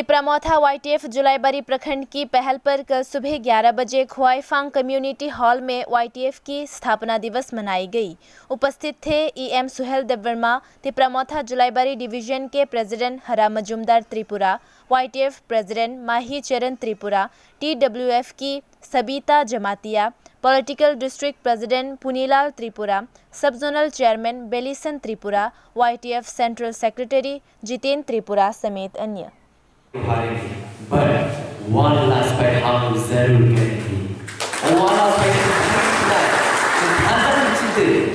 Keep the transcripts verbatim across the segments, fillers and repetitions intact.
तिपरा मोथा वाईटीएफ जुलाईबारी प्रखंड की पहल पर कल सुबह ग्यारह बजे खोआईफांग कम्युनिटी हॉल में वाईटीएफ की स्थापना दिवस मनाई गई। उपस्थित थे ईएम सुहेल देबवर्मा, तिपरा मोथा जुलाईबारी डिवीजन के president Hara Majumdar Tripura, YTF president Mahi Charan Tripura, TWF की Sabita Jamatia, political district president Punilal Tripura, sub zonal chairman Belison Tripura, YTF central secretary Jiten Tripura समेत अन्य। But one last fight हम जरूर करेंगे। One last fight हम जरूर करेंगे।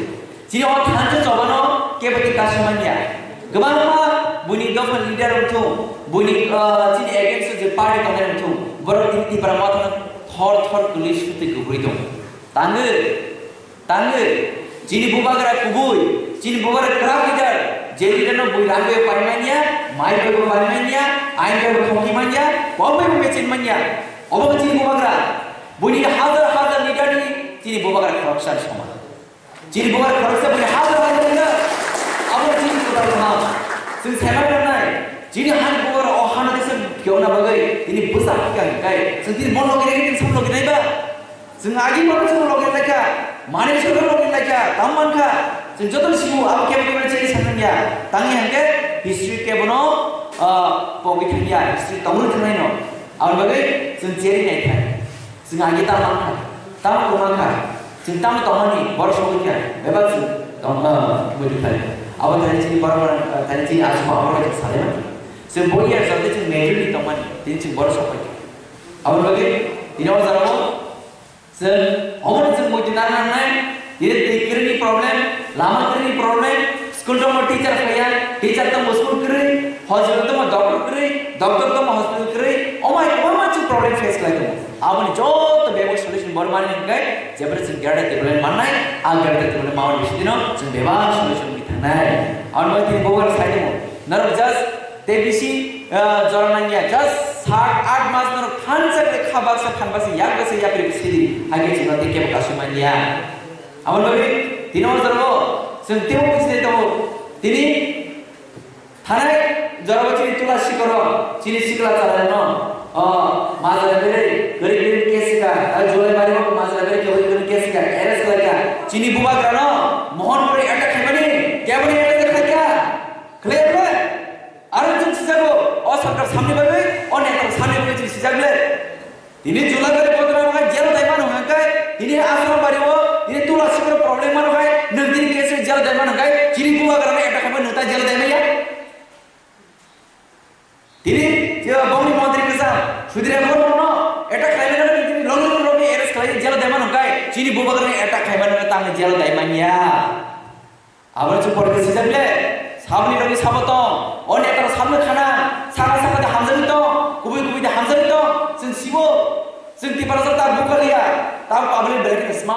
Chini o thansa chobano kebo tei kasu manya. Kwbangma buini dophani leader wngthung, buini, ah, chini against o je party tongnai wngthung, borok tini Tipra Mothano thor thor kwlwi sutwi kwbui tong. Tangwi, tangwi, chini bubagra kubui, chini bubagra kwrak leader, je leader no bui rang bai pai manya, mai bai bo pai manya, ain bai bo thongwi manya, kok bai bo mechin manya. Obo chini bubagra, buini hazar hazar leader ni chini bubagra khoroksa soman. Chini bubagra khoroksa bini hazar hazar wngkha. Abo chini kwtal kaham. Chwng saimai rwnai. Chini hani bubagra o hano tesa kiyauna bagwi tini bwsa hakha hwnkhe chwng tini mon logi nai, tini sam logi nai ba? Chwng agi mano chwng logi nai kha. Manwi chwng logi nai kha. Tam man kha. Chwng joto sibu abo kebo kebo chini sanang ya. Tangni hwnkhe history kebono, ah, pogwi thangya. History tongwi thangnai no. Aboni bagwi chwng cheri nai kha. Chwng agi tamo mankha, tamo kwmang kha, chwng tamo tongmani borok sogwi kha, bebak chwng tong, ah, bwtwi khlai. Abo thani chini borok, ah, thani chini aswk borok chwng salai mankha. Chwng bo year jotoi chwng majority tongmani, tini chwng borok sokpai kha. Aboni bagwi tini o jora o chwng omo chwng muitu nang nangnai, tini twi kwrwini problem, lama kwrwini problem, school tongmo teacher phaiya, teacher tongmo school kwrwi, hospital tongmo doctor kwrwi, doctor tongmo hospital kwrwi, omo hai kwbangma chwng problem face khlai tongo. Aboni joto bebak solution bor mani hwnkhe, jebra chwng greater development mannai, a greater development mani bisingtwino chwng bebak solution wngwi thangnai. Aboni bagwi tini bubagra sai tongo. Norok just tei bisi, ah, jora nangya, just sat aath mas norok thansa khe kha baksa, phan baksa, yak baksa, yapri sidi, hai khe chwngno tei kebo kasu manya. Aboni bagwi tini o jorao chwng teibo buji nai tongo. Tini Thanai jorao chini tula sikoro, chini sikla chalai no, o, majra bere, gari gari case ka, a, Julai bari o majra bere, gari gari case ka, arrest khlai ka. Chini bubagra no, Mohan Puri attack khaimani, keboni attack khlai ka? Khlai khlai. Aro chwng sijago, o sarkar samni bagwi, o neta samni bagwi chini sijak le. Tini Julai bari bodra wngkha jelo dai mano hwnkhe, tini Asrambari o, tini tula sikoro problem mano khai, nwng tini case jelo dai mano khai, chini bubagra no attack khai nwng ta jelo dai maya. Tini je bongni montri kwcham, Sudhir Debbarma no attack khai mano, tini long long long arrest khai jelo dai mano khai, chini bubagra no attack khai mano tang jelo dai manya. Aboni chwng pore khe swijak le, saboni rokni sabo tong, o neta rok saboni khana, saka saka de hamjagwi tong, kubui kubui de hamjagwi tong, chwng sibo, chwng Tiprasa ta bukaliya, ta public belai kheno sma.